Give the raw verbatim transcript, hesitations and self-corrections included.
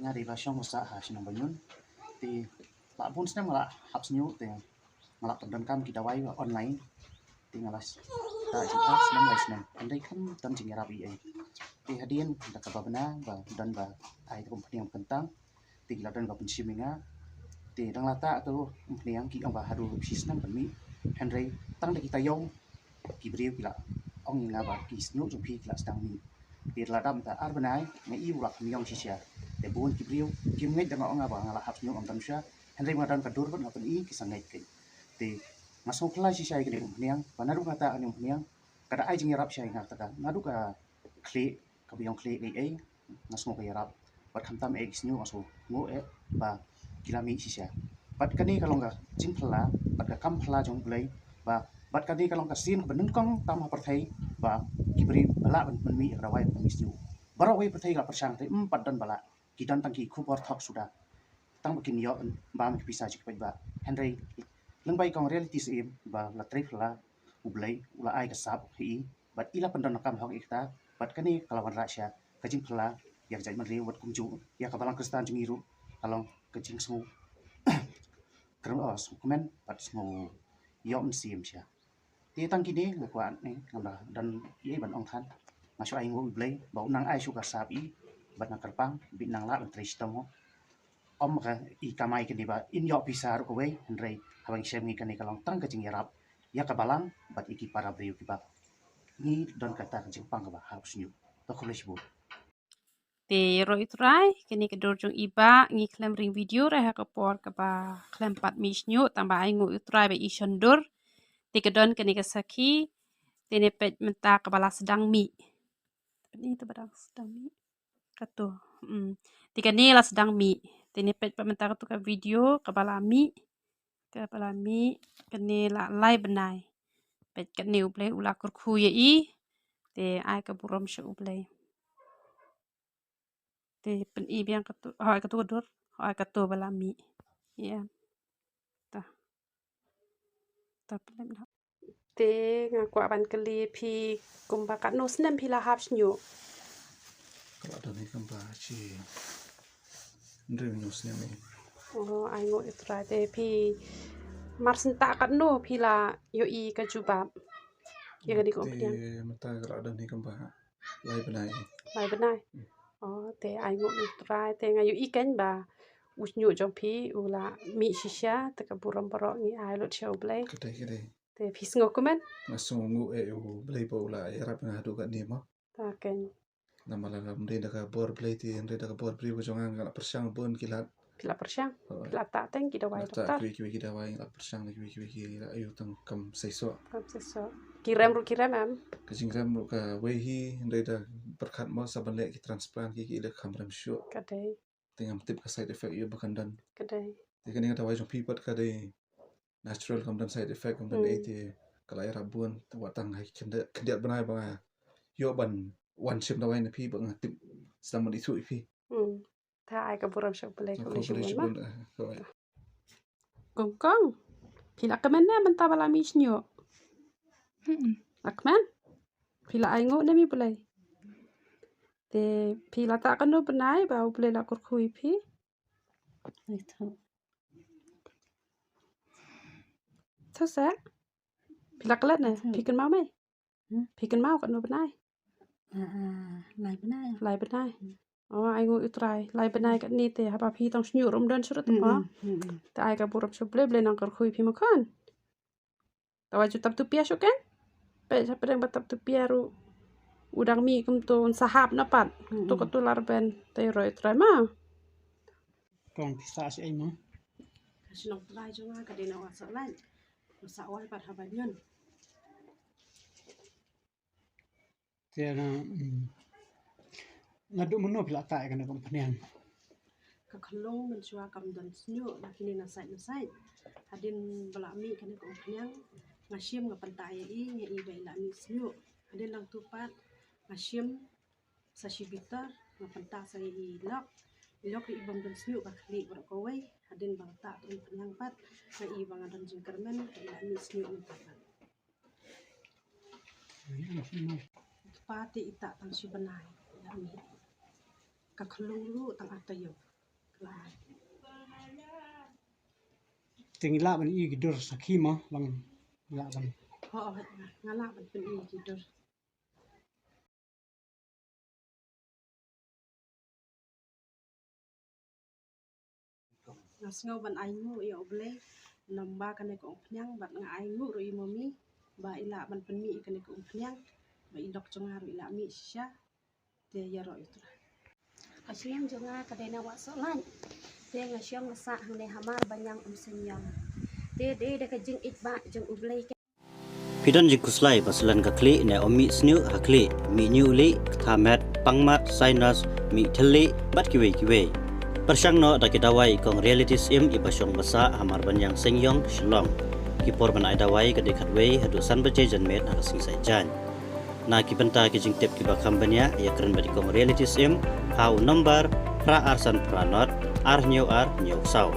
Nga dei ba shong ba sah ha shnong Banyun. Te la bun snem nga la hap sniuh te nga la pyndonkam ki dawai online. Te nga la sah jingkha snem lai snem. Hynrei kam don jingïarap ei ei. Te hadien da kaba bna ba don ba ai te umphniang kyntang. Te ki la don ba pynshim ïa nga. Te dang la tah tu umphniang ki ong ba haduh shi snem pynmih. Hynrei tang da ki taïew ki briew ki la ong ïa nga ba ki sniuh jong phi ki la sdang mih. Te la dap mynta ar bnai nga ïoh u la kham ïong shisha. Te bun ki briew kim ngeit da nga ong nga ba nga la hap sniuh ym don shuh. Hynrei nga don ka dur bad nga pyni ki sa ngeit keiñ. Te nga sngewphylla shisha ïa kane ka umphniang ba naduh nga tah kane ka umphniang ka da ai jingïarap shisha ïa nga, te ka naduh ka khlieh kaba ïong khlieh ei ei nga sngew ka ïarap. Bad khamtam eh ki sniuh nga sngew eh ba ki la mih shisha. Bad kane ka long ka jingphylla bad ka kam phylla jong U Blei ba bad kane ka long ka sien kaba nyngkong tam ha pyrthei ba ki briew ba lah ban pynmih ïa ka dawai ban mih sniuh. Baroh kawei pyrthei ka la pyrshang te ym pat don ba lah, ki don tang ki khubor thok suda. Tang ba kin ïoh bam ki pisa jong ki paidbah. Hynrei lyngba i kong Reality Syiem ba la trei phylla, U Blei u la ai ka sap ha i bad i la pyndonkam hok ïa kata. Bad kane ka la wanrah sha ka jingphylla ïa ka jaitbynriew bad kumjuh ïa ka balang Khristan jong ngi ruh ka long ka jingsngew kren, oh, sngewkmen bad sngew ïoh mynsiem sha. Te tang kine nga kwah ne ngam da don ei ei ban ong than. Nga shu ai nguh U Blei ba u nang ai shuh ka sap i bad nga kyrpang ba i nang lah ban trei shitom. Ym ka i kamai kane ba in ïoh pisa ruh kawei, hynrei haba ngi shem ngi kane ka long tang ka jingïarap ïa ka balang bad ïa ki para briew kiba ngi don kata ka jingpang kaba hap sniuh. To khublei shibun. Te ïaroh ïa U Trai, kane ka dur jong i Bah, ngi khlem ring video re ha ka por kaba khlem pat mih sniuh, tang ba ai nguh ïa U Trai ba i shon dur. Te ka don kane ka sakhi, te ne peit mynta kaba la sdang mih. Peit ito ba dang sdang mih. Kato. Hmm. Te kane la sdang mih. Te ne peit pat mynta kato ka video kaba la mih. Kaba la mih kane la lai bnai. Peit kane U Blei u la kyrkhu ïa i. Te ai ka burom sha U Blei. Te pyni biang kato, hoi kato ka dur, hoi kato ba la mih. Ïa. Ta. Ta pynlem na. Te nga kwah ban kylli phi kumba katno snem phi la hap sniuh? Ka la don hi kumba shi hynriew hynñiew snem hi. Oh, ai nguh ïa U Trai. Te phi mar senta katno phi la ïohi ka jubab ïa kane ka umphniang? Te mynta ka la don hi kumba lai bnai. Lai bnai. Hmm. Oh, te ai nguh ïa U Trai, te nga ïohi keiñ ba u sniuh jong phi u la mih shisha, te ka burom baroh ngi ai lut sha U Blei. Ka dei, ka dei. Te phi sngew kumne? Nga sngew nguh ïa U Blei ba u la ïarap ïa nga haduh katne mo. Ta keiñ. Namar lada ym dei da ka bor Blei te, ym dei da ka bor briew ka jong nga, nga la pyrshang bun ki lad. Ki la pyrshang. Hooid. Ki la tah teng ki dawai doktor. Kiwei kiwei ki dawai, nga la pyrshang kiwei kiwei ki la ïoh tang kam seisoh. Kam seisoh. Ki rem ruh ki rem em? Ka jingrem ruh kawei hi, ym dei da pyrkhat mo sa ban leh ki transplant ki, ki leh kam rem shuh. Ka dei. Te ngam tip ka side effect ïa ba kan don. Ka dei. Te kane ka dawai jong phi pat ka dei natural, kam don side effect, kam don ei te ka la ïarap bun, te wat tang ha ki khyndiat, khyndiat bnai ba nga ïoh ban wan shim dawai na phi ba nga tip sdang ban ithuh ïa phi. Hmm. Ta ai ka burom sha U Blei, khublei shibun ma. Kong kong. Phi la kmen ne mynta ba la mih sniuh? Hmm. La kmen? Phi la ai nguh ne em ïa U Blei? Te phi la tah katno bnai ba U Blei la kyrkhu ïa phi? Ito. To sa? Phi la klet ne? Phi kynmaw me? Hmm? Phi kynmaw katno bnai? Ah, ah, lai bnai. Lai bnai. Hmm. Oh, ai nguh ïa U Trai. Lai bnai katne te haba phi tang sniuh ruh ym don shuh ruh te pa. Hmm, hmm, hmm. Te ai ka burom sha U Blei, Blei nang kyrkhu ïa phi mo khun. Te wat ju tap tu pia shuh keiñ. Peit sha pdeng ba tap tu pia ruh u dang mih kumto, un sa hap na pat. Hmm, hmm. To kato la rben, te ïaroh ïa U Trai ma. Kong phi sah shi ei mo? Ka shnong trai jong nga ka dei na Wah Sohlait. Nga sah wai pat ha Banyun. Te na, mm, naduh mynno phi la tah ïa kane ka umphniang? Ka khyllung mynshuwa kam don sniuh, la kine na sait na sait. Hadien ba la mih kane ka umphniang, nga shim nga pyntah ïa i, nga i ba i la mih sniuh. Hadien nangtu pat nga shim sa shi bitar, nga pyntah sa ïa i lok. I lok i bym don sniuh, ka khlieh baroh kawei. Hadien ba la tah ka umphniang pat, nga i ba nga don jingkyrmen, ka i la mih sniuh mynta pat. Te pa te i tah tang shi bnai, i la mih. ka khlung ruh tang ar taïew. Te ngi lah ban ïoh ki dur sakhi mo, long lah ban. Ho, nga lah ban pynïoh ki dur. Nga sngew ban ai nguh ïa U Blei, namar ba kane ka umphniang, bad nga ai nguh ruh ïa i mummy ba i lah ban pynmih ïa kane ka umphniang, ba i lok jong nga ruh i lah mih shisha. Te ïaroh ïa u Trai. Ka shnong jong nga ka dei na Wahsohlait. Te nga shong nga sah hangne ha Marbaniang Umseiñiong. Te dei da ka jingïeit ba jong U Blei. Phi don jingkhuslai ba slen ka khlieh ne ym mih sniew ha khlieh, mih ñiuh lieh, ktha met, pang mat, sinus, mih thylliej, bad kiwei kiwei. Pyrshang noh da ki dawai kong Reality Syiem iba shong ba sah ha Marbaniang Seiñiong, Shillong. Ki por ban ai dawai ka dei khatwei haduh san baje janmiet ha ka sngi Saitjaiñ. Na ki bynta ki jingtip kiba kham bniah, ïakren bad i kong Reality Syiem ha u nombar phra ar san phra nod ar hynñiew ar hynñiew saw.